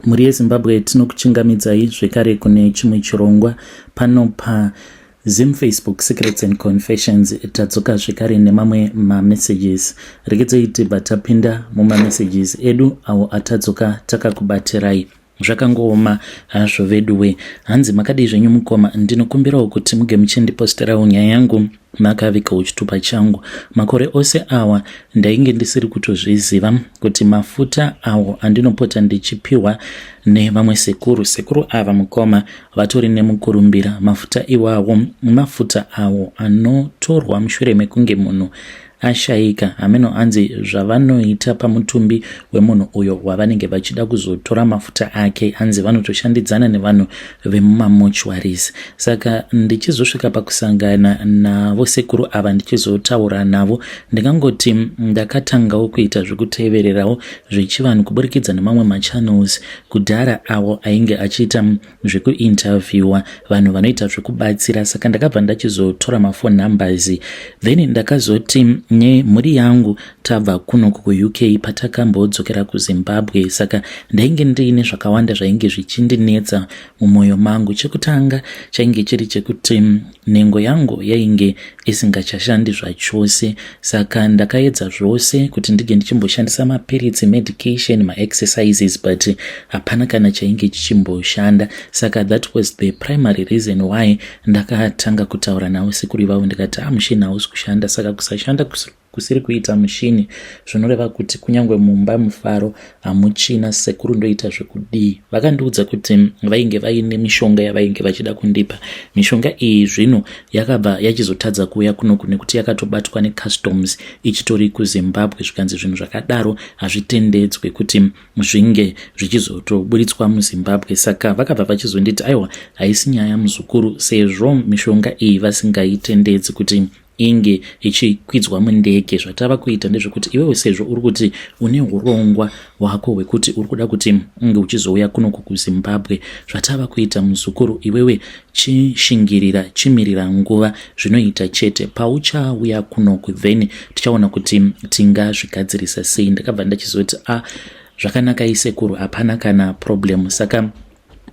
Mhuri yeZimbabwe, tinokuchingamidzai zvekare kune chimwe chirongwa pano pa Zim Facebook Secrets and Confessions. Tadzoka zvekare nemamwe mamessages. Regedzai tibva tapinda mumamessages edu awo atadzoka takakubatirai. Zvakangooma hazvo veduwe. Hanzi, "Makadii zvenyu mukoma? Ndinokumbirawo kuti muge muchindiposterawo nyaya yangu makavigawo chitupa changu. Makore ose awa ndainge ndisiri kutozviziva kuti mafuta awo andinopota ndichipiwa nevamwe sekuru, sekuru ava mukoma vatori nemukurumbira, mafuta iwawo mafuta awo anotorwa mushure mekunge munhu ashayika. Hameno anzi zvavanoita pamutumbi wemunhu uyo wavanenge vachida kuzotora mafuta ake. Hanzi vanotoshandidzana nevanhu vemumamortuaries. Saka ndichizosvika pakusangana navo sekuru ava, ndichizotaura navo, ndingangoti ndakatangawo kuita zvekutevererawo zvechivanhu kuburikidza nemamwe machannels kudhara awo ainge achiita zvekuinterviewa vanhu vanoita zvekubatsira. Saka ndakabva ndachizotora maphone numbers, then ndakazoti nemhuri yangu tabva kuno kuUK, patakambodzokera kuZimbabwe, saka ndainge ndiine zvakawanda zvainge zvichindinetsa mumwoyo mangu. Chekutanga chainge chiri chekuti nhengo yangu yainge isingachashandi zvachose. Saka ndakaedza zvose kuti ndinge ndichimboshandisa mapiritsi, medication, maexercises, but hapana kana chainge chichimboshanda. Saka that was the primary reason why ndakatanga kutaura navo sekuru ivavo. Ndikati, 'A, mushini hausi kushanda. Saka kusashanda kusiri kuita mushini zvinoreva kuti kunyange mumba mufaro hamuchina. Sekuru, ndoita zvekudii?' Vakandiudza kuti vainge vaine mishonga yavainge vachida kundipa. Mishonga iyi zvino yakabva yachizotadza kuuya kunoku nekuti yakatobatwa necustoms ichitori kuZimbabwe. Zvikanzi zvinhu zvakadaro hazvitendedzwe kuti zvinge zvichizotoburitswa muZimbabwe. Saka vakabva vachizonditi, 'Aiwa, haisi nyaya muzukuru, sezvo mishonga iyi vasingaitendedzi kuti inge ichikwidzwa mundege, zvatava kuita ndezvekuti iwewe, sezvo uri kuti une urongwa hwako hwekuti uri kuda kuti unge uchizouya kunoku kuZimbabwe, zvatava kuita muzukuru, iwewe chishingirira, chimirira nguva, zvinoita chete. Pauchauya kunoku, then tichaona kuti tingazvigadzirisa sei.' Ndakabva ndachizoti, 'A, ah, zvakanaka isekuru, hapana kana problem.' Saka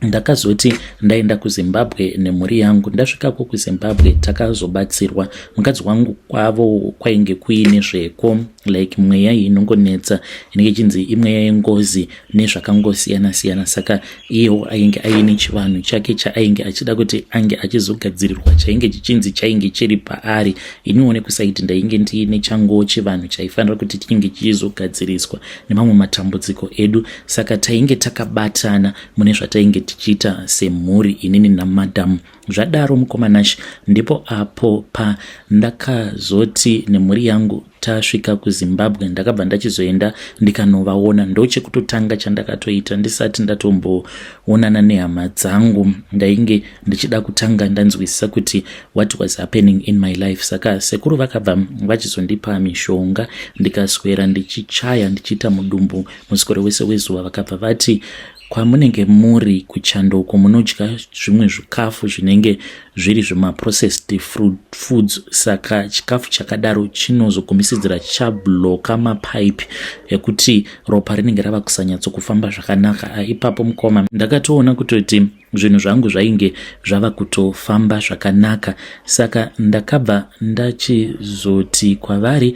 ndakazoti ndaenda kuZimbabwe nemhuri yangu. Ndasvikako kuZimbabwe, takazobatsirwa. Mukadzi wangu kwavo kwainge kuine zveko, like mweya inongonetsa inenge ichinzi imweya yengozi nezvakangosiyana siyana. Saka iyewo ainge aine chivanhu chake chaainge achida kuti ange achizogadzirirwa, chainge chichinzi chainge chiri paari. Iniwo nekusaiti ndainge ndiine changuwo chivanhu chaifanira kuti chinge chichizogadziriswa nemamwe matambudziko edu. Saka tainge takabatana mune zvatainge tichiita semhuri, inini namadhamu. Zvadaro mukoma Nash, ndipo apo pandakazoti nemhuri yangu tasvika kuZimbabwe, ndakabva ndachizoenda ndikanovaona. Ndochekutotanga chandakatoita ndisati ndatomboonana nehama dzangu. Ndainge ndichida kutanga ndanzwisisa kuti what was happening in my life. Saka sekuru vakabva vachizondipa mishonga, ndikaswera ndichichaya, ndichiita mudumbu muswero wese wezuva. Vakabva vati, 'Kwamunenge muri kuchandoko munodya zvimwe zvikafu zvinenge zviri zvemaprocessed foods. Saka chikafu chakadaro chinozogumisidzira chabloka mapaipi ekuti ropa rinenge rava kusanyatsokufamba zvakanaka.' Ipapo mukoma, ndakatoona kutoti zvinhu zvangu zvainge zvava kutofamba zvakanaka. Saka ndakabva ndachizoti kwavari,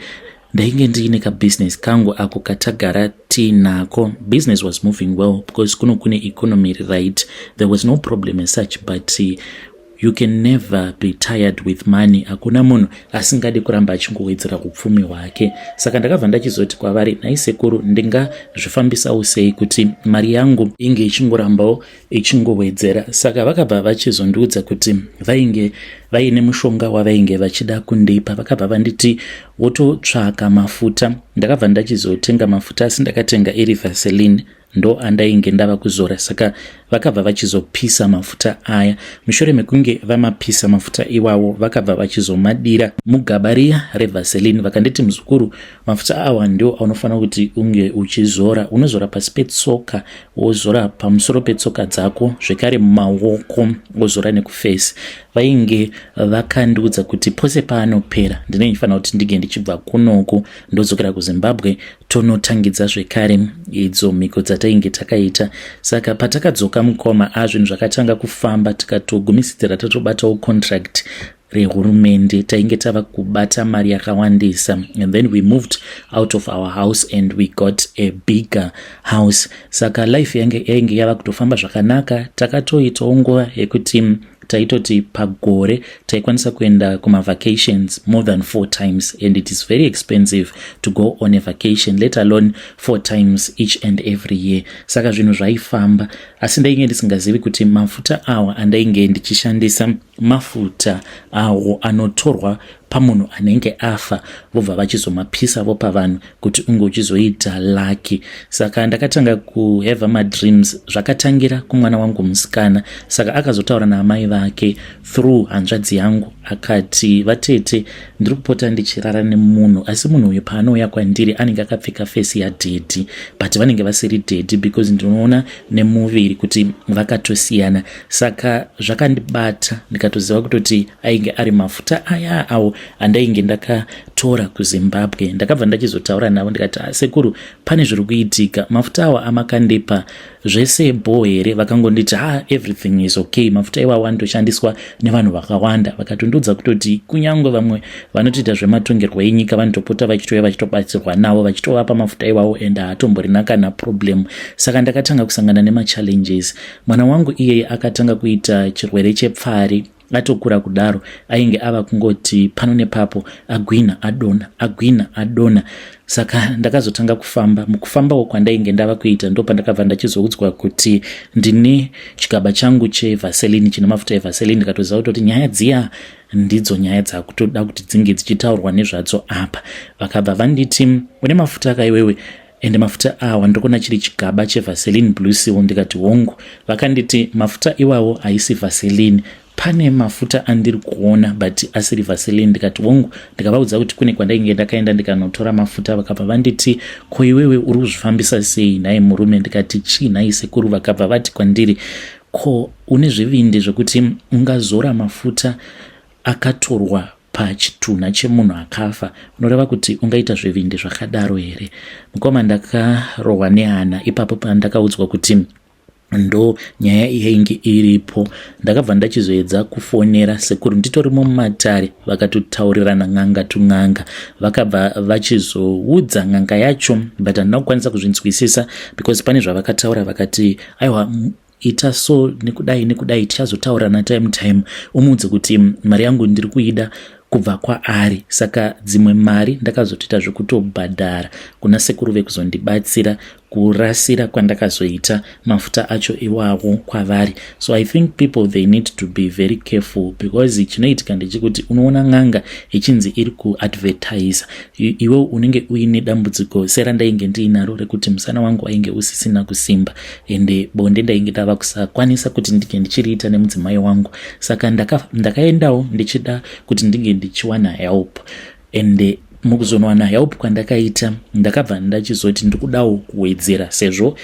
ndainge ndiine kabusiness kangu ako katagara tiinako. Business was moving well because kuno kune economy, right? There was no problem as such, but you can never be tired with money. Hakuna munhu asingadi kuramba achingowedzera upfumi hwake. Saka ndakabva ndachizoti kwavari, 'Nhai sekuru, ndingazvifambisawo sei kuti mari yangu inge ichingorambawo ichingowedzera?' Saka vakabva vachizondiudza kuti vainge vaine mushonga wavainge vachida kundipa. Vakabva vanditi, 'Wototsvaka mafuta.' Ndakabva ndachizotenga mafuta, asi ndakatenga iri Vaseline, ndo andainge ndava kuzora. Saka vakabva vachizopisa mafuta aya. Mushure mekunge vamapisa mafuta iwawo, vakabva vachizomadira mugaba riya reVaseline. Vakanditi, 'Muzukuru, mafuta awa ndio aunofanira kuti unge uchizora. Unozora pasi petsoka, wozora pamusoro petsoka dzako, zvekare mumaoko, wozora nekuface.' Vainge vakandiudza kuti pose paanopera, ndinenge ndichifanira kuti ndinge ndichibva kunoku ndodzokera kuZimbabwe. Tonotangidza zvekare idzo mhiko dzatainge takaita. Saka patakadzoka, mukoma, a zvinhu zvakatanga kufamba, tikatogumisidzira tatobatawo contract rehurumende. Tainge tava kubata mari yakawandisa, and then we moved out of our house and we got a bigger house. Saka life yainge yava kutofamba zvakanaka. Takatoitawo nguva yekuti taitoti pagore taikwanisa kuenda kumavacations more than four times, and it is very expensive to go on a vacation, let alone four times each and every year. Saka zvinhu zvaifamba, asi ndainge ndisingazivi kuti mafuta awa andainge ndichishandisa mafuta awo anotorwa pamunhu anenge afa, vobva vachizomapisa vopa vanhu kuti unge uchizoita lucky. Saka ndakatanga kuhave madreams. Zvakatangira kumwana wangu musikana. Saka akazotaura naamai vake through hanzvadzi yangu, akati, "Vatete, ndiri kupota ndichirara nemunhu, asi munhu uyu paanouya kwandiri anenge akapfeka face yadaddy, but vanenge vasiri daddy, because ndinoona nemuviri kuti vakatosiyana." Saka zvakandibata, ndikatoziva kutoti ainge ari mafuta aya awo andainge ndakatora kuZimbabwe. Ndakabva ndachizotaura navo, ndikati, ah, "Sekuru, pane zviri kuitika. Mafuta awa amakandipa, zvese bho here?" Vakangonditi, "Ha, everything is okay. Mafuta iwawo anotoshandiswa nevanhu vakawanda." Vakatondudza kutoti kunyange vamwe vanotoita zvematongerwo enyika vanotopota vachitouya vachitobatsirwa navo, vachitovapa mafuta iwawo, and haatomborina kana problem. Saka ndakatanga kusangana nemachallenges. Mwana wangu iyeye akatanga kuita chirwere chepfari. Atokura kudaro, ainge ava kungoti pano nepapo agwina adona, agwina adona. Saka ndakazotanga kufamba. Mukufambawo kwandainge ndava kuita, ndo pandakabva ndachizoudzwa kuti ndine chigaba changu chevaseline, chine mafuta evaseline. Ndikatoziva kutoti nyaya dziya ndidzo nyaya dzakutoda kuti dzinge dzichitaurwa nezvadzo apa. Vakabva vanditi, "Une mafuta akaiwewe, ende mafuta awa ndiri chiri chigaba chevaseline Blue Seal." Ndikati, "Hongu." Vakanditi, "Mafuta iwawo haisi vaseline. Pane mafuta andiri kuona, but asiri vaseline." Ndikati, "Hongu." Ndikavaudza kuti kune kwandainge ndakaenda ndikanotora mafuta. Vakabva vanditi, "Ko iwewe uri kuzvifambisa sei nhai murume?" Ndikati, "Chii nhai sekuru?" Vakabva vati kwandiri, "Ko une zvivindi zvekuti ungazora mafuta akatorwa pachitunha chemunhu akafa? Unoreva kuti ungaita zvivindi zvakadaro here?" Mukoma, ndakarohwa nehana ipapo pandakaudzwa kuti ndo nyaya yainge iripo. Ndakabva ndachizoedza kufonera sekuru nditorimo mumatare. Vakatotaurirana n'anga tun'anga, vakabva vachizoudza n'anga yacho, but handina kukwanisa kuzvinzwisisa because pane zvavakataura. Vakati, "Aiwa, ita so nekudai nekudai, tichazotaurana time time. Umuudze kuti mari yangu ndiri kuida kubva kwaari." Saka dzimwe mari ndakazotoita zvekutobhadhara kuna sekuru vekuzondibatsira kurasira kwandakazoita mafuta acho iwawo kwavari. So I think people, they need to be very careful, because chinoitika ndechekuti unoona n'anga ichinzi iri kuadvertisa, iwe unenge uine dambudziko serandainge ndiinaro rekuti musana wangu wainge usisina kusimba, ende bonde ndainge ndava kusakwanisa kuti ndinge ndichiriita nemudzimai wangu. Saka ndakaendawo ndichida kuti ndinge ndichiwana help, ende mukuzonowana help kwandakaita, ndakabva ndachizoti ndikudawo kuwedzera, sezvo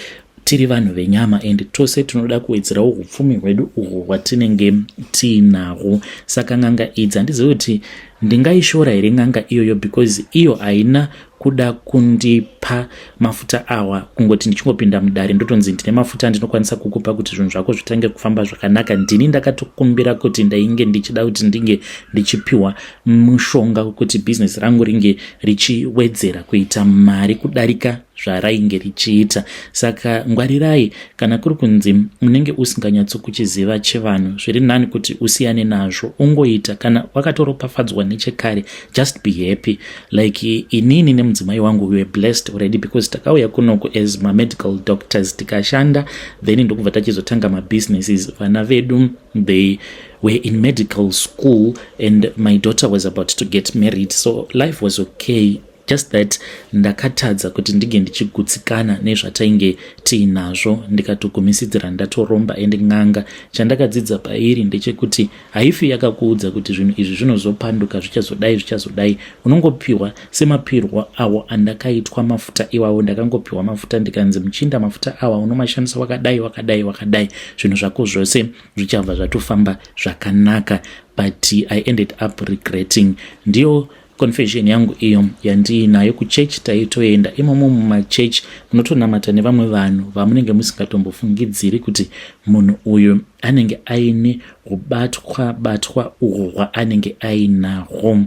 tiri vanhu venyama and tose tinoda kuwedzerawo upfumi hwedu uhwo hwatinenge tiinahwo. Saka n'anga idzi, handizivi kuti ndingaishora here n'anga iyoyo, because iyo haina kuda kundipa mafuta awa. Kungoti ndichingopinda mudare, ndotonzi, "Ndine mafuta andinokwanisa kukupa kuti zvinhu zvako zvitange kufamba zvakanaka." Ndini ndakatokumbira kuti ndainge ndichida kuti ndinge ndichipiwa mushonga wekuti bhizinesi rangu ringe richiwedzera kuita mari kudarika zvarainge richiita. Saka ngwarirai, kana kuri kunzi unenge usinganyatsokuchiziva chivanhu, zviri nani kuti usiyane nazvo. Ungoita kana wakatoropafadzwa nechekare, just be happy. Like inini nemudzimai wangu, we were blessed already, because takauya kunoku as mamedical doctors, tikashanda, then ndokubva tachizotanga mabusinesses. Vana vedu, they were in medical school, and my daughter was about to get married, so life was okay. Just that ndakatadza kuti ndinge ndichigutsikana nezvatainge tiinazvo, ndikatogumisidzira ndatoromba. Ende n'anga, chandakadzidza pairi ndechekuti haifi yakakuudza kuti zvinhu izvi zvinozopanduka, zvichazodai, zvichazodai. Unongopiwa semapirwo awo andakaitwa mafuta iwawo. Ndakangopiwa mafuta, ndikanzi, "Muchinda, mafuta awa unomashandisa wakadai, wakadai, wakadai, zvinhu zvako zvose zvichabva zvatofamba zvakanaka." But I ended up regretting. Ndiyo Confession yangu iyo yandiinayo, kuchechi taitoenda imomo, mumachechi munotonamata nevamwe vanhu vamunenge musingatombofungidziri kuti munhu uyu anenge aine kubatwa batwa uhwo hwaanenge ainahwo.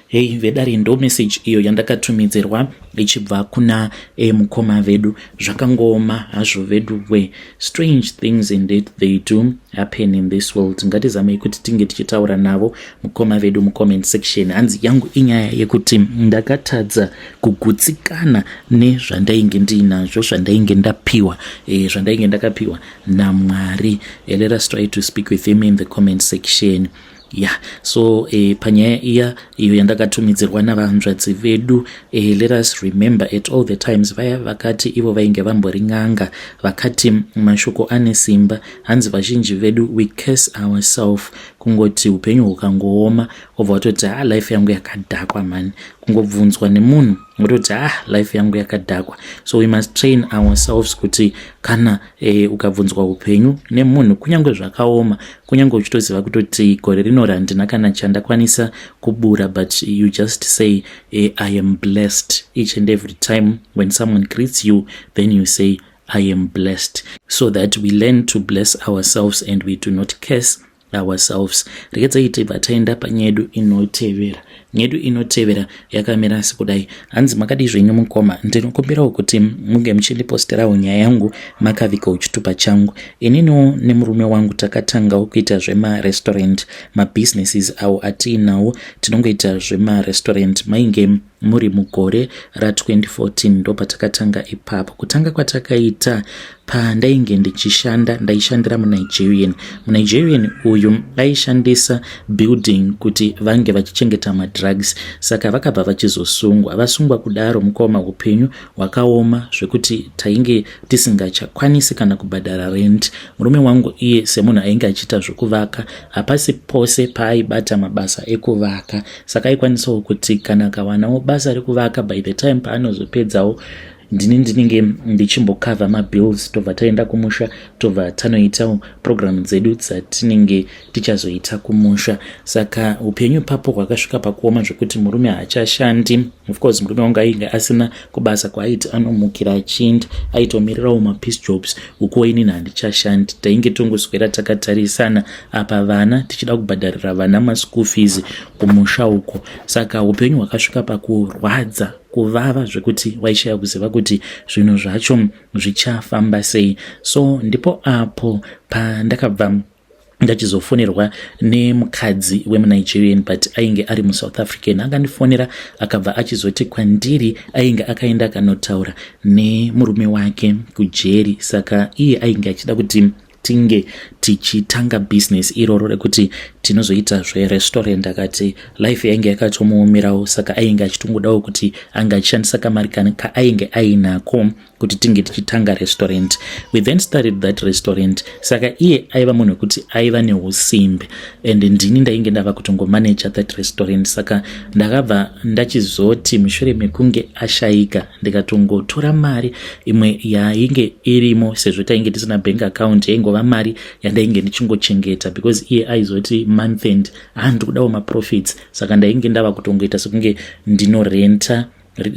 Hei vedare, ndo message iyo yandakatumidzirwa ichibva kuna mukoma vedu. Zvakangooma hazvo vedu we. Strange things indeed, they do happen in this world. Ngatizamei kuti tinge tichitaura navo mukoma vedu mucomment section. Hanzi yangu inyaya yekuti ndakatadza kugutsikana nezvandainge ndiinazvo, zvandainge ndapiwa, zvandainge ndakapiwa naMwari. Let us try to speak with him in the comment section. Yeah, so panyaya iya iyo yandakatumidzirwa navanzvadzi vedu, let us remember at all the times vaya vakati ivo vainge vambori n'anga, vakati mashoko ane simba. Hanzi vazhinji vedu, we curse ourself. Kungoti upenyu hukangooma, wobva watoti, "Ha, life yangu yakadhakwa mani." Kungobvunzwa nemunhu, wototi, "Ah, life yangu yakadhakwa." So we must train ourselves kuti kana ukabvunzwa upenyu nemunhu, kunyange zvakaoma, kunyange uchitoziva kutoti gore rino randina kana chandakwanisa kubura, but you just say, "I am blessed." Each and every time when someone greets you, then you say, "I am blessed," so that we learn to bless ourselves and we do not curse ourselves. Regedzai tibva taenda panyedu inotevera. Nyedu inotevera yakamira sekudai. Hanzi, "Makadii zvenyu mukoma? Ndinokumbirawo kuti munge muchindiposterawo nyaya yangu makavigawo chitupa changu. Ininiwo nemurume wangu takatangawo kuita zvemarestaurant, mabusinesses awo atiinawo, tinongoita zvemarestaurant. Mainge muri mugore ra2014 ndopatakatanga ipapo. Kutanga kwatakaita, pandainge ndichishanda, ndaishandira muNigerian. MuNigerian uyu aishandisa building kuti vange vachichengeta madrugs, saka vakabva vachizosungwa. Vasungwa kudaro mukoma, upenyu hwakaoma zvekuti tainge tisingachakwanisi kana kubhadhara rent. Murume wangu iye semunhu ainge achiita zvekuvaka, hapasi pose paaibata mabasa ekuvaka, saka aikwanisawo kuti kana akawanawo basa rekuvaka, by the time paanozopedzawo, ndini ndinenge ndichimbokavha mabills, tobva taenda kumusha, tobva tanoitawo programu dzedu dzatinenge tichazoita kumusha. Saka upenyu ipapo hwakasvika pakuoma zvekuti murume haachashandi. Of course murume wangu ainge asina kubasa kwaaiti anomukira achienda, aitomirirawo mapiece jobs. Ukuwo inini handichashandi, tainge tongoswera takatarisana apa, vana tichida kubhadharira vana maschool fees kumusha uko. Saka upenyu hwakasvika pakurwadza, kuvava zvekuti waishaya kuziva kuti zvinhu zvacho zvichafamba sei. So ndipo apo pandakabva ndachizofonerwa nemukadzi wemuNigerian, but ainge ari muSouth African. Akandifonera, akabva achizoti kwandiri ainge akaenda akanotaura nemurume wake kujeri, saka iye ainge achida kuti tinge tichitanga business iroro rekuti tinozoita zverestaurant. Akati life yainge yakatomuomerawo, saka ainge achitongodawo kuti ange achishandisa kamari kaainge ainako kuti tinge tichitanga restaurant. We then started that restaurant. Saka iye aiva munhu wekuti aiva neusimbe, and ndini ndainge ndava kutongomaneja that restaurant. Saka ndakabva ndachizoti mushure mekunge ashayika, ndikatongotora mari imwe yainge irimo, sezvo tainge tisina bank account, yaingova mari yandainge ndichingochengeta, because iye aizoti month end, "Handiri kudawo maprofits." Saka ndainge ndava kutongoita sekunge ndinorenta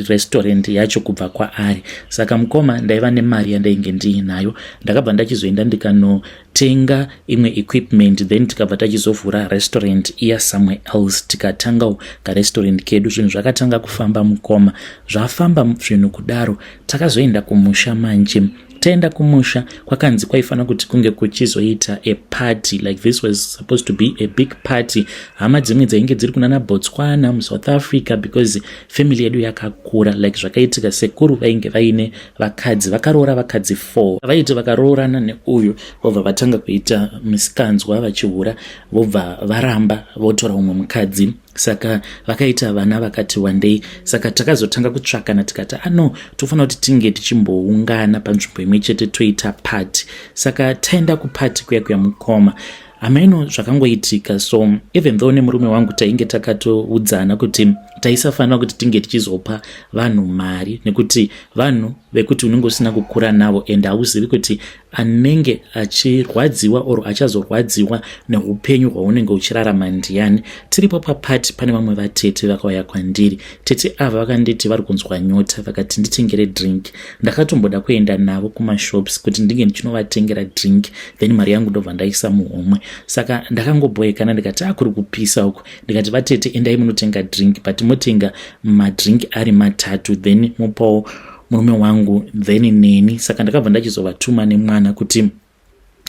restaurant yacho kubva kwaari. Saka mukoma, ndaiva nemari yandainge ndiinayo. Ndakabva ndachizoenda ndikanotenga imwe equipment, then tikabva tachizovhura restaurant iya somewhere else, tikatangawo karestaurant kedu. Zvinhu zvakatanga kufamba mukoma. Zvafamba zvinhu kudaro, takazoenda kumusha. Manje taenda kumusha, kwakanzi kwaifanira kuti kunge kuchizoita a party. Like, this was supposed to be a big party. Hama dzimwe dzainge dziri kunana Botswana, muSouth Africa, because family yedu yakakura. Like, zvakaitika, sekuru vainge vaine vakadzi, vakaroora vakadzi 4. Vaiti vakaroorana neuyu, vobva vatanga kuita misikanzwa, vachihura, vobva varamba, votora umwe mukadzi. Saka vakaita vana vakati wandei. Saka takazotanga kutsvakana, tikati ano tofanira kuti tinge tichimboungana panzvimbo imwe chete, toita party. Saka taenda kuparty kuya kuya mukoma, hameno zvakangoitika. So even though nemurume wangu tainge takatoudzana kuti taisafanira kuti tinge tichizopa vanhu mari, nekuti vanhu vekuti unenge usina kukura navo and hauzivi kuti Anenge achirwadziwa or achazorwadziwa neupenyu hwaunenge uchirarama ndiani? Tiripo papati, pane vamwe vatete vakauya kwandiri. Tete ava vakanditi vari kunzwa nyota, vakati nditengere drink. Ndakatomboda kuenda navo kumashops kuti ndinge ndichinovatengera drink, then mari yangu ndobva ndaisa muhomwe. Saka ndakangobhoekana, ndikati akuri kupisa uku. Ndikati, "Vatete, endai munotenga drink, but motenga madrink ari matatu, then mupawo murume wangu, then neni." Saka ndakabva ndachizovatuma nemwana kuti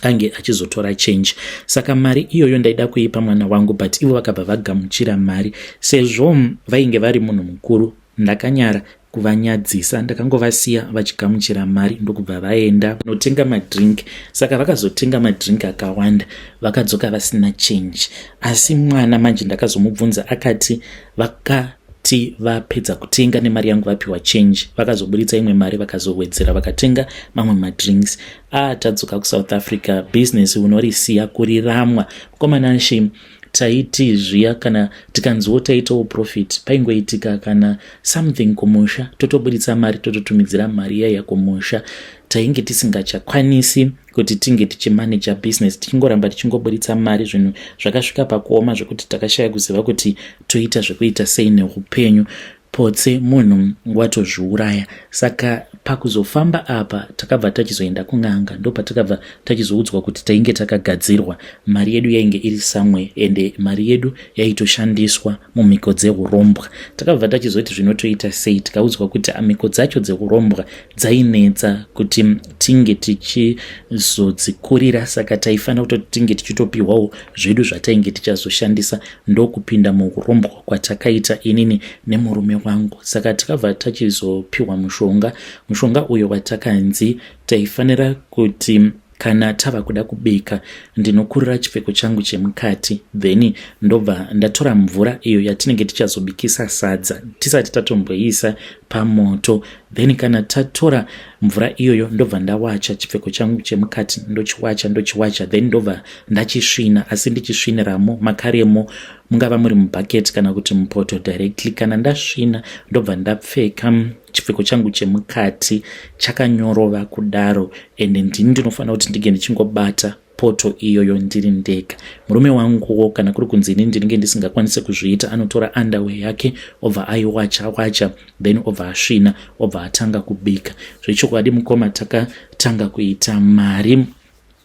ange achizotora change. Saka mari iyoyo ndaida kuipa mwana wangu, but ivo vakabva vagamuchira mari. Sezvo vainge vari munhu mukuru, ndakanyara kuvanyadzisa. Ndakangovasiya vachigamuchira mari, ndokubva vaenda notenga madrink. Saka vakazotenga madrink akawanda, vakadzoka vasina change. Asi mwana manje ndakazomubvunza, akati vakati vapedza kutenga nemari yangu, vapiwa change, vakazoburitsa imwe mari, vakazowedzera, vakatenga mamwe madrinks. Atadzoka kuSouth Africa, business unorisiya kuriramwa, mukomanashi. Taiti zviya kana tikanziwo taitawo profit, paingoitika kana something kumusha, totoburitsa mari, tototumidzira mari iyaiya kumusha. Tainge tisingachakwanisi kuti tinge tichimaneja business, tichingoramba tichingoburitsa mari. Zvinhu zvakasvika pakuoma zvekuti takashaya kuziva kuti toita zvekuita sei neupenyu. Potse munhu watozviuraya. Saka pakuzofamba apa, takabva tachizoenda kun'anga, ndopatakabva tachizoudzwa kuti tainge takagadzirwa, mari yedu yainge iri somewhere, ende mari yedu yaitoshandiswa mumhiko dzeurombwa. Takabva tachizoti zvinotoita sei? Tikaudzwa kuti mhiko dzacho dzeurombwa dzainetsa kuti tinge tichizodzikurira, saka taifanira kutoti tinge tichitopiwawo zvedu zvatainge tichazoshandisa. Ndokupinda muurombwa kwatakaita inini nemurume wangu. Saka takabva tachizopiwa mushonga, mushonga uyo watakanzi taifanira kuti kana tava kuda kubika, ndinokurura chipfeko changu chemukati, then ndobva ndatora mvura iyo yatinenge tichazobikisa sadza tisati tatomboisa pamoto. Then kana tatora mvura iyoyo, ndobva ndawacha chipfeko changu chemukati, ndochiwacha, ndochiwacha, then ndobva ndachisvina, asi ndichisviniramo makaremo, mungava muri mubhaketi kana kuti mupoto directly. Kana ndasvina, ndobva ndapfeka chipfeko changu chemukati chakanyorova kudaro, ende ndini ndinofanira kuti ndinge ndichingobata poto iyoyo ndiri ndega. Murume wanguwo, kana kuri kunzi ini ndinenge ndisingakwanisi kuzviita, anotora underwear yake, obva aiwacha wacha, then obva asvina, obva atanga kubika. Zvechokwadi mukoma, takatanga kuita mari.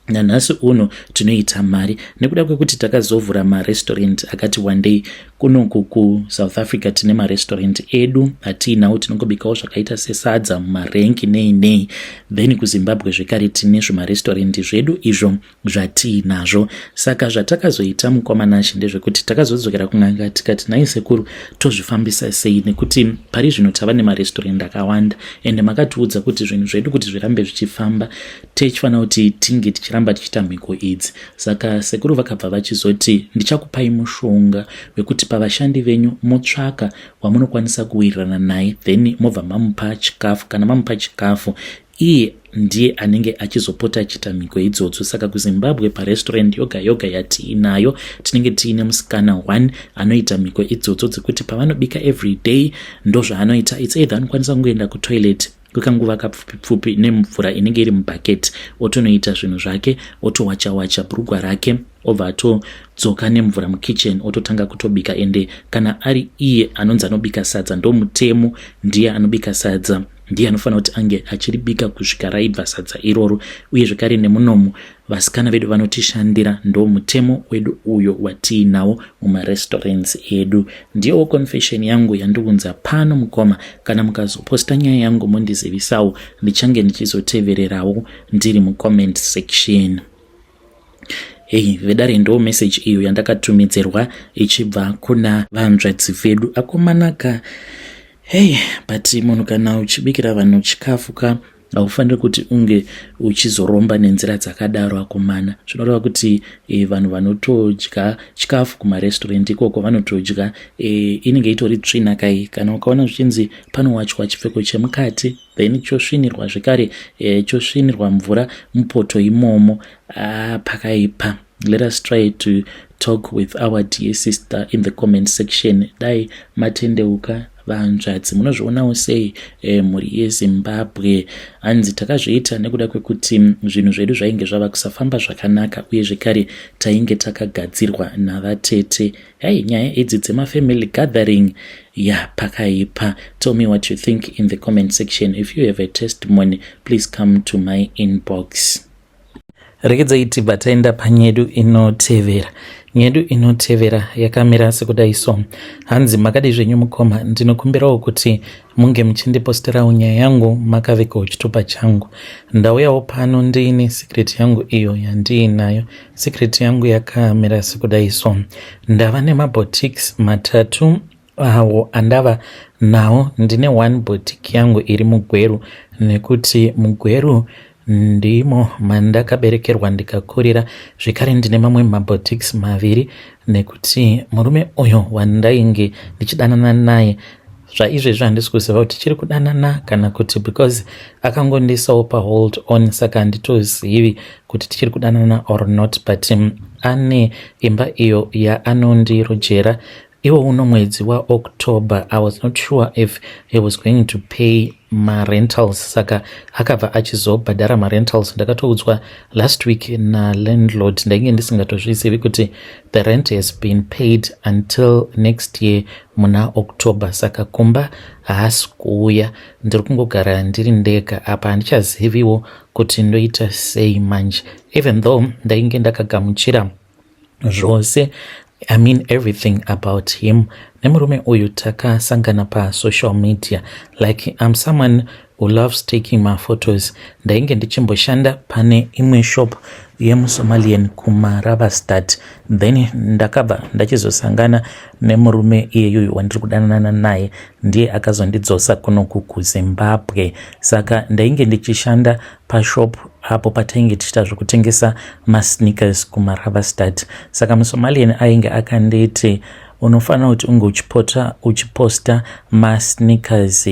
Nanhasi uno tinoita mari nekuda kwekuti takazovhura marestaurant akati wandei kunoku kuSouth Africa. Tine marestaurant edu atiinawo, tinongobikawo zvakaita sesadza mumarenki, nei nei. Then kuZimbabwe zvekare tine zvimarestaurant zvedu izvo zvatiinazvo. Saka zvatakazoita, mukomanashi, ndezvekuti takazodzokera kun'anga, tikati, "Nhai sekuru, tozvifambisa sei? Nekuti pari zvino tava nemarestaurant akawanda, ende makatiudza kuti zvinhu zvedu kuti zvirambe zvichifamba, tichifanira kuti tinge tichiramba tichiita mhiko idzi." Saka sekuru vakabva vachizoti, "Ndichakupai mushonga wekuti pavashandi venyu mutsvaka wamunokwanisa kuwirirana naye, then mobva mamupa chikafu. Kana mamupa chikafu, iye ndiye anenge achizopota achiita mhiko idzodzo." Saka kuZimbabwe, parestaurant yoga yoga yatiinayo, tinenge tiine musikana one anoita mhiko idzodzo, dzekuti pavanobika every day ndo zvaanoita. It's either anokwanisa kungoenda kutoilet kwekanguva kapfupi pfupi nemvura inenge iri mubhaketi, otonoita zvinhu zvake, otowacha wacha bhurugwa rake, obva atodzoka nemvura mukitchen, ototanga kutobika. Ende kana ari iye anonzi anobika sadza, ndomutemo, ndiye anobika sadza, ndiye anofanira kuti ange achiribika kusvika raibva sadza iroro. Uye zvekare nemunomu vasikana vedu vanotishandira, ndo mutemo wedu uyo watiinawo mumarestaurants edu. Ndiyowo confession yangu yandiunza pano, mukoma. Kana mukazoposta nyaya yangu, mondizivisawo, ndichange ndichizotevererawo ndiri mucomment section. Hei vedare, ndo message iyo yandakatumidzirwa ichibva kuna vanzvadzi vedu. Akomanaka, hei, but munhu kana uchibikira vanhu chikafu ka, haufaniri kuti unge uchizoromba nenzira dzakadaro, akomana. Zvinoreva kuti vanhu vanotodya chikafu kumarestaurant ikoko vanotodya inenge itori tsvina kai. Kana ukaona zvichinzi panowachwa chipfeko chemukati, then chosvinirwa zvekare, chosvinirwa mvura mupoto imomo, pakaipa. Let us try to talk with our dear sister in the comment section. Dai matendeuka. Vanzvadzi, munozvionawo sei mhuri yeZimbabwe? Hanzi takazviita nekuda kwekuti zvinhu zvedu zvainge zvava kusafamba zvakanaka uye zvekare tainge takagadzirwa navatete. Hei, nyaya idzi dzemafamily gathering ya pakaipa. Tell me what you think in the comment section. If you have a testimony, please come to my inbox. Regedzai tibva taenda panyedu inotevera. Nyedu inotevera yakamira sekudai so. Hanzi, "Makadi zvenyu mukoma? Ndinokumbirawo kuti munge muchindiposterawo nyaya yangu makavekawo chitupa changu. Ndauyawo pano ndiine secret yangu iyo yandiinayo. Secret yangu yakamira sekudai so. Ndava nemaboutiques matatu awo andava nawo. Ndine one boutique yangu iri muGweru, nekuti muGweru ndimo mandakaberekerwa ndikakurira. Zvekare ndine mamwe maboutiques maviri, nekuti murume uyo wandainge ndichidanana naye zvaizvezvi, handisi kuziva kuti chiri kudanana kana kuti, because akangondisawo pahold on, saka handitozivi kuti tichiri kudanana or not. But ane imba iyo yaanondirojera iwo uno mwedzi waOctober. I was not sure if he was going to pay marentals, saka akabva achizobhadhara marentals. Ndakatoudzwa last week nalandlord, ndainge ndisingatozvizivi kuti the rent has been paid until next year muna October. Saka kumba haasi kuuya, ndiri kungogara ndiri ndega apa. Handichaziviwo kuti ndoita sei manje, even though ndainge ndakagamuchira zvose, I mean everything about him. Nemurume uyu takasangana pasocial media. Like, I'm someone who loves taking my photos. Ndainge ndichimboshanda pane imwe shop yemuSomalian kuMarabastad. Then ndakabva ndachizosangana nemurume iyeyuyu wandiri kudanana naye, ndiye akazondidzosa kunoku kuZimbabwe. Saka ndainge ndichishanda pashop apo patainge tichiita zvekutengesa masneakers kuMarabastad. Saka muSomalian ainge akanditi, 'Unofanira kuti unge uchipota uchiposta masneakers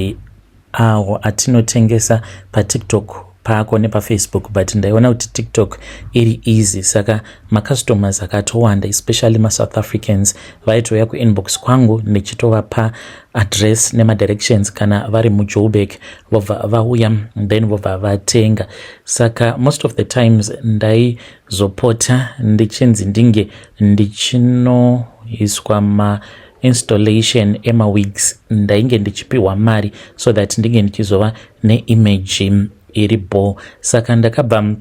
awo atinotengesa paTikTok pako nepaFacebook.' But ndaiona kuti TikTok iri easy, saka macustomers akatowanda, especially maSouth Africans, vaitouya kuinbox kwangu ndichitovapa address nemadirections kana vari muJoburg, vobva vauya, then vobva vatenga. Saka most of the times ndaizopota ndichinzi ndinge ndichinoiswa ma installation emawigs. Ndainge ndichipiwa mari so that ndinge ndichizova neimage iri bho. Saka ndakabva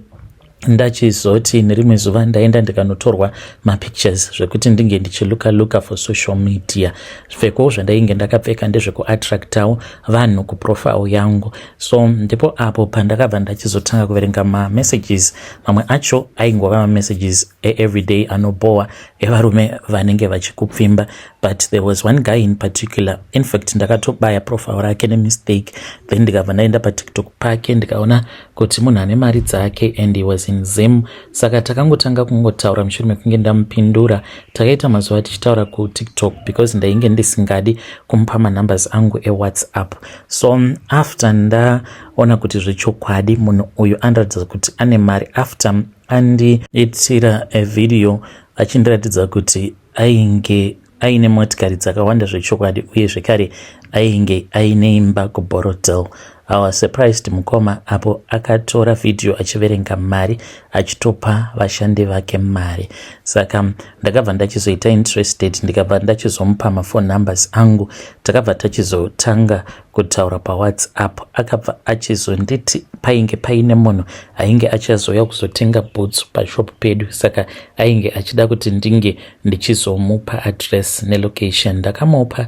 ndachizoti nerimwe zuva ndaenda ndikanotorwa mapictures zvekuti ndinge ndichiluka luka for social media. Zvipfeko zvandainge ndakapfeka ndezvekuattractawo vanhu kuprofile yangu. So ndipo apo pandakabva ndachizotanga kuverenga mamessages. Mamwe acho aingova mamessages eeveryday anobohwa evarume vanenge vachikupfimba, but there was one guy in particular. In fact, ndakatobaya profile rake nemistake, then ndikabva ndaenda paTikTok pake, ndikaona kuti munhu ane mari dzake and he was in Zim. Saka takangotanga kungotaura. Mushure mekunge ndamupindura, takaita mazuva tichitaura kuTikTok, because ndainge ndisingadi kumupa manumbers angu eWhatsApp. So after ndaona kuti zvechokwadi munhu uyu anoratidza kuti ane mari, after andiitira avideo achindiratidza kuti ainge aine motikari dzakawanda zvechokwadi, uye zvekare ainge aine imba kuBorrowdale, I was surprised, mukoma, apo akatora vhidhiyo achiverenga mari, achitopa vashandi vake mari. Saka ndakabva ndachizoita interested, ndikabva ndachizomupa maphone numbers angu. Takabva tachizotanga kutaura paWhatsApp. Akabva achizonditi painge paine munhu ainge achazouya kuzotenga boots pashop pedu, saka ainge achida kuti ndinge ndichizomupa address nelocation. Ndakamupa.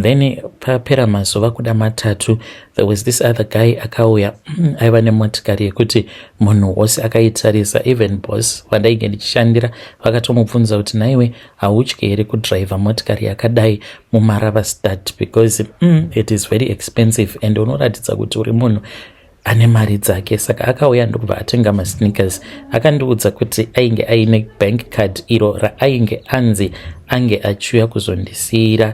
Then papera mazuva kuda 3, there was this other guy akauya, aiva nemotikari yekuti munhu wose akaitarisa, even boss vandainge ndichishandira vakatomubvunza kuti, 'Naiwe, hautyi here kudhiraivha motikari yakadai muMarabastad? Because it is very expensive and unoratidza kuti uri munhu ane mari dzake.' Saka akauya ndokubva atenga masneakers. Akandiudza kuti ainge aine bank card iro raainge anzi ange achiuya kuzondisiyira.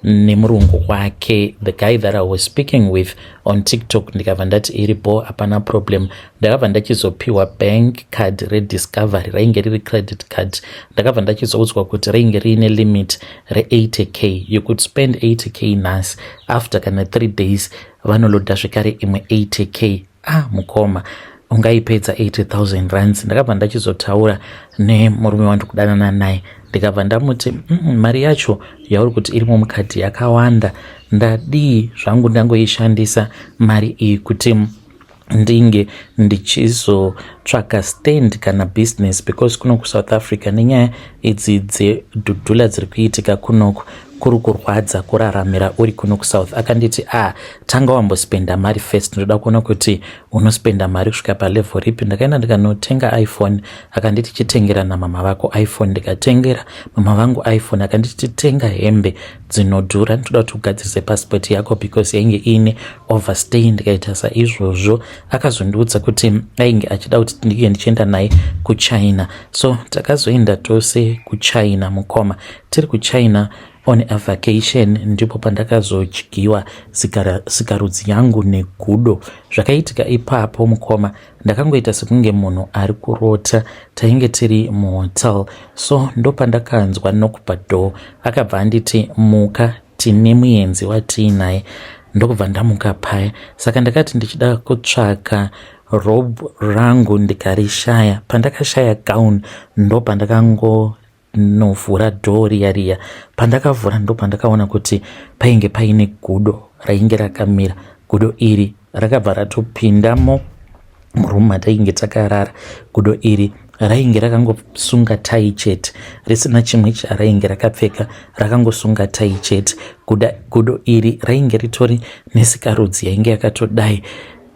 Nemurungu wake, the guy that I was speaking with on TikTok. Ndikabva ndati iripo, hapana problem. Ndakabva ndachizopiwa bank card reDiscovery, rainge riri credit card. Ndakabva ndachizoudzwa kuti rainge riine limit re80K. You could spend 80K nhasi, after kana 3 days vanoloada zvekare imwe 80K. Ah, mukoma, ungaipedza 80,000 rands? Ndakabva ndachizotaura nemurume wandiri kudanana naye, ndikabva ndamuti, mari yacho yauri kuti irimo mukadhi yakawanda. Ndadii zvangu ndangoishandisa mari iyi kuti ndinge ndichizotsvaka stand kana business, because kuno kuSouth Africa, nenyaya idzi dzedhudhula dziri kuitika kunoku, kuri kurwadza kuraramira uri kuno kuSouth." Akanditi, "A ah, tanga wambospenda mari first. Ndoda kuona kuti unospenda mari kusvika palevel ripi." Ndakaenda ndikanotenga iPhone. Akanditi, "Chitengera namama vako iPhone." Ndikatengera mama vangu iPhone. Akanditi, "Titenga hembe dzinodhura, ndoda kuti ugadzirise passport yako because yainge iine overstay." Ndikaita saizvozvo. Akazondiudza kuti ainge achida kuti ndinge ndichienda naye kuChina, so takazoenda tose kuChina. Mukoma, tiri kuChina on a vacation, ndipo pandakazodyiwa sikarudzi yangu negudo. Zvakaitika ipapo, mukoma, ndakangoita sekunge munhu ari kurota. Tainge tiri muhotel, so ndopandakanzwa knock padoor. Akabva anditi, "Muka, tine muenzi watiinaye." Ndokubva ndamuka paya. Saka ndakati ndichida kutsvaka robe rangu, ndikarishaya. Pandakashaya gown, ndopandakangonovhura door riya riya. Pandakavhura, ndopandakaona kuti painge paine gudo rainge rakamira. Gudo iri rakabva ratopindamo muroom matainge takarara. Gudo iri rainge rakangosunga tai chete, risina chimwe charainge rakapfeka, rakangosunga tai chete. Gudo iri rainge ritori nesikarudzi yainge yakatodai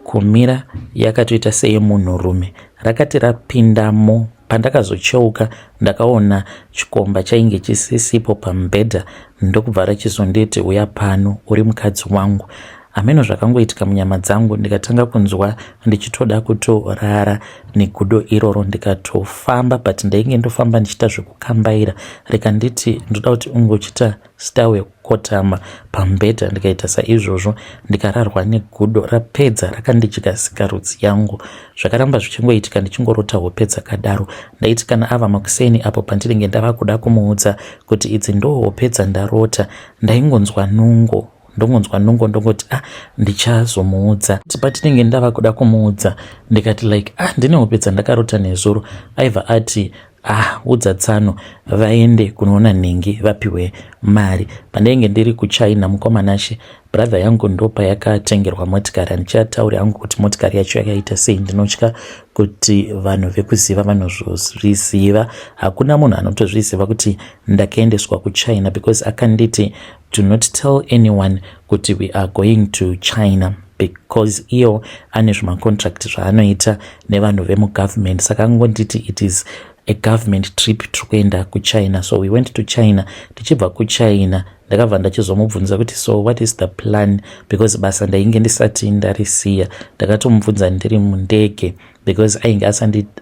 kumira, yakatoita seyemunhurume. Rakati rapindamo, pandakazocheuka ndakaona chikomba chainge chisisipo pamubhedha. Ndokubva rachizonditi, "Uya pano, uri mukadzi wangu." Hameno zvakangoitika munyama dzangu, ndikatanga kunzwa ndichitoda kutorara negudo iroro. Ndikatofamba, but ndainge ndofamba ndichiita zvekukambaira. Rikanditi, "Ndoda kuti unge uchiita style yekukotama pamubhedha." Ndikaita saizvozvo, ndikararwa negudo. Rapedza rakandidya sikarudzi yangu. Zvakaramba zvichingoitika, ndichingorota hope dzakadaro. Ndaiti kana ava makuseni, apo pandinenge ndava kuda kumuudza kuti idzi ndo hope dzandarota, ndaingonzwa nungo, ndongonzwa nungo, ndongoti, "Ah, ndichazomuudza." Patinenge ndava kuda kumuudza, ndikati like, "Ah, ndine hope dzandakarota nezuro," aibva ati, "Ah, udza tsano vaende kunoona nhingi vapiwe mari." Pandainge ndiri kuChina, mukomanashe, brother yangu ndo payakatengerwa motikari. Handichatauri hangu kuti motikari yacho yakaita sei, ndinotya kuti vanhu vekuziva vanozozviziva. Hakuna munhu anotozviziva kuti ndakaendeswa kuChina, because akanditi, "Do not tell anyone kuti we are going to China," because iyo ane zvimacontract zvaanoita nevanhu vemugovernment. Saka angonditi it is a government trip, tiri kuenda kuChina. So we went to China. Tichibva kuChina, ndakabva ndachizomubvunza kuti, "So what is the plan?" Because basa ndainge ndisati ndarisiya. Ndakatomubvunza ndiri mundege because ainge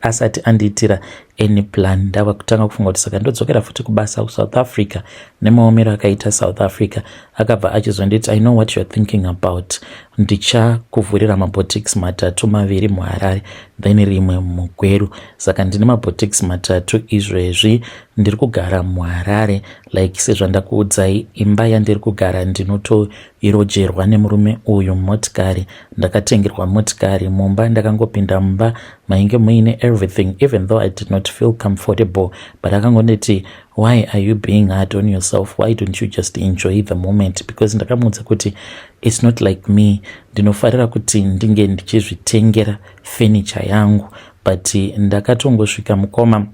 asati andiitira any plan. Ndava kutanga kufunga kuti saka ndodzokera futi kubasa kuSouth Africa nemaomero akaita South Africa. Akabva achizonditi, "I know what you are thinking about. Ndichakuvhurira maboutiques matatu, maviri muHarare, then rimwe muGweru." Saka ndine maboutiques matatu izvezvi. Ndiri kugara muHarare, like sezvandakuudzai, imba yandiri kugara ndinotoirojerwa nemurume uyu. Motikari, ndakatengerwa motikari. Mumba, ndakangopinda mumba mainge muine everything. Even though I did not feel comfortable, but akangonditi, "Why are you being hard on yourself? Why don't you just enjoy the moment?" Because ndakamuudza kuti it's not like me, ndinofarira kuti ndinge ndichizvitengera furniture yangu, but ndakatongosvika, mukoma,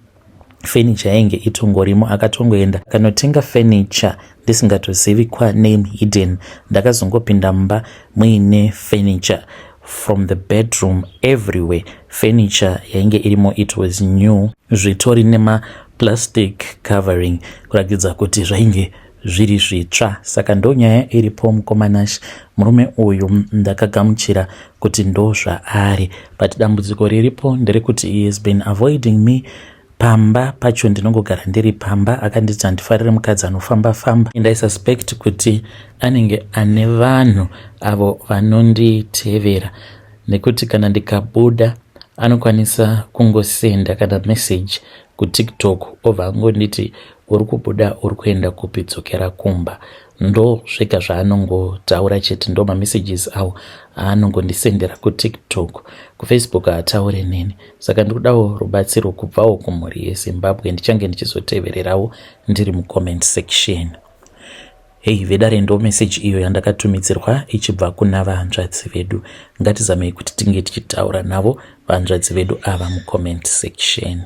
furniture yainge itongorimo. Akatongoenda akanotenga furniture ndisingatozivi kwaname hidden. Ndakazongopinda mumba muine furniture from the bedroom, everywhere furniture yainge irimo. It was new, zvitori nemaplastic covering, kuratidza kuti zvainge zviri zvitsva. Saka ndo nyaya iripo, mukomanashi. Murume uyu ndakagamuchira kuti ndo zvaari, but dambudziko riripo nderekuti he has been avoiding me. Pamba pacho ndinongogara ndiri pamba. Akanditi handifarire mukadzi anofamba famba and I suspect kuti anenge ane vanhu avo vanonditevera nekuti kana ndikabuda anokwanisa kungosenda kana message kuTikTok obva angonditi uri kubuda uri kuenda kupi, dzokera kumba. Ndo zvega zvaanongotaura chete, ndo mamessages awo aanongondisendera kuTikTok. KuFacebook haataure neni. Saka ndikudawo rubatsiro kubvawo kumhuri yeZimbabwe. Ndichange ndichizotevererawo ndiri mucomment section. Hei vedare, ndo meseji iyo yandakatumidzirwa ichibva kuna vahanzvadzi vedu. Ngatizamei kuti tinge tichitaura navo vahanzvadzi vedu ava mucomment section.